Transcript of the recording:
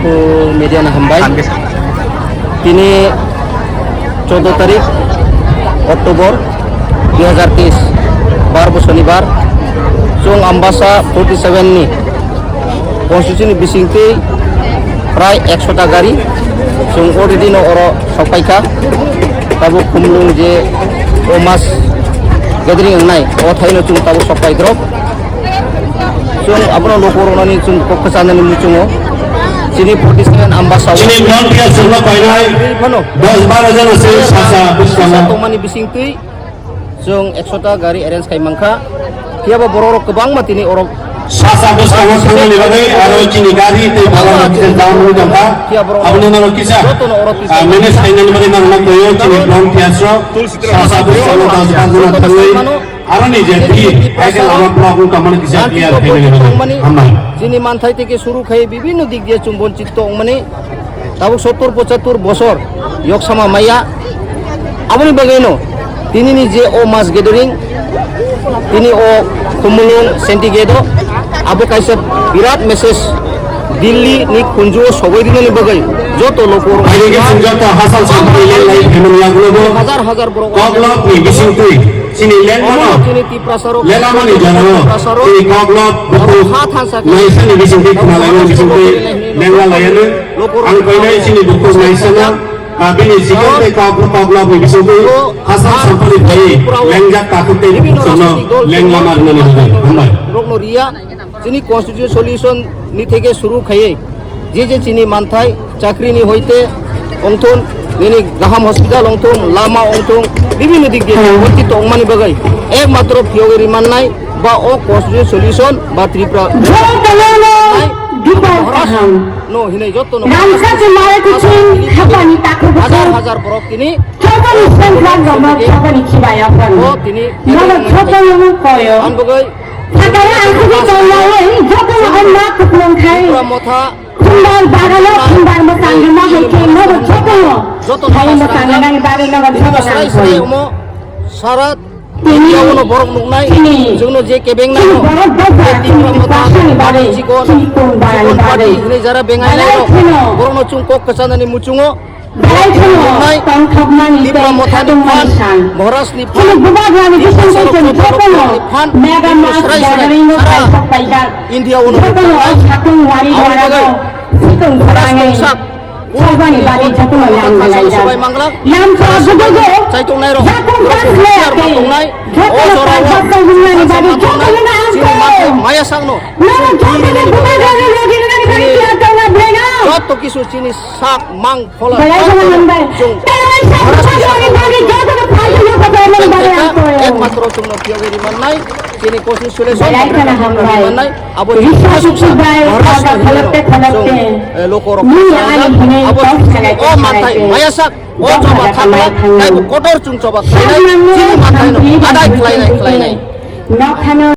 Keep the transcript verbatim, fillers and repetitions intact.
Media no hambai. Tini chaudo tarik October dui hazar teis, bar bo sonibar, chwng Ambasa forty seven ni constituency ni bisingtwi prai ekso ta gari chwng already no oro sokpaikha. Tabuk Khumlung je o mass gathering wngnai, o thaino chwng tabuk sokpaidrop. Chwng abono lukuroknani chwng kok kwchanani muchungo. Chini forty seven Ambasa o chini non T S chwngno painai phano dos baro jona se sasa bwskango tongmani bisingtwi chwng ekso ta gari arrange khai mankha. Phiyaba bororok kwbangma tini orok sasa bwskango thangmani bagwi aro chini gari tei bwlai rok kisa jam wngwi tongkha. Phiya borok aboni ulo kisa jotono orok twi ah, manage khainani bagwi nangma toyo chini non T S rok sasa bwskango dos baro jona thangwi. Aroni je phi, hai khe lama block wng tongmani kisa clear khainani bagwi. Hambai. Chini manthai theke suru khai bibhinno dik diye chwng bonchito wngmani. Tabuk sottor pochattor bosor yok sama maya. Aboni bagwino tinini je o mass gathering, tini o Khumulwng Shanti Gate o, abo kaisa birat message Delhi ni khunju o sogwi rinani bagwi joto lukurok. Hai khe chwng joto hachal sampani lai phaimani yagulobo. Hajar hajar borok. Koklopni bisingtwi chini lengmano, chini Tiprasarok, lelamani janao, Tiprasarok, chini koklop bukhuk ha thansa khe naisani bisingtwi khwnalaimani bisingtwi lengla laiano. Ang koinai chini bukhuk naisano, ah, bini sikang tei koklop, koklopni bisingtwi hachal sampani phai lengjak takhuk tei bukhuk chwngno lenglama rwnani bagwi. Hambai. Rokno riya. Chini constitution solution ni theke suru khaiye, je je chini manthai, chakri ni hoite ongthun, nini gaham hospital ongthun, lama ongthun, bibhinno dik diye, hmm, bonchito ongmani bagwi ekmatro phiyogwi rimannai ba o constitution solution ba Tripura Jai Kalolo Dipa Kaham. No hinai joto no Ramsa Jumare Kuching Hapani Takhuk hajar hajar borok tini Chokani Sengkrak Rama Chokani Khibaya Phan. O tini nono chokani koyo. Ang bagwi Sakaya ang kubi tonglawi, joto no ang ma kuplung khai. Tripura Motha. Khumbar bagalo, khumbar masang rima hai khe nobo joto no. Joto no khai masang rima ni bagwi nobo joto no srai srai omo. Sara India uno borok nuknai. Chini. Chwngno je kebeng nai. Chini borok dosa, Tripura chini Motha. Bhasha ni bagwi, chini kun bagwi. Chini kun bagwi. Hwnwi jara bengai nai. Belai kheno. Borokno chwng kok kwchanani muchungo. Belai kheno tongthokmani tei khatungmani san. Chini Bubagrani bisingtwi chwng jotono Mega Mass Gathering-o khaisok paijak. Jotono o satung wari dwarano sikung khorangwi chobani bagwi jotono lam belai jak. Lam chobani bagwi jakung gas le ake jotono khaisok hwnmani bagwi jotono ang kok. Nono jotono Bubagrani logi rwnani bagwi tiyar tongna belai no. Joto kisu chini sak mang phola. Belai kheno hambai. Belai sak mang phola ni bagwi jotono phaikhe no kotor mani bagwi ang koi. Ekmatro chwngno phiyogwi rimannai, chini kosi solution belai kheno hambai. Rimannai, abo Risa Susi bai, Baba Kholokte Kholokte. Ni ani hwnwi abo tong salai o manthai, tong salai. Maya sak, o joba khakla, taibo kotor chwng choba khlainai, chini manthaino adai khlainai, khlainai. Nokhano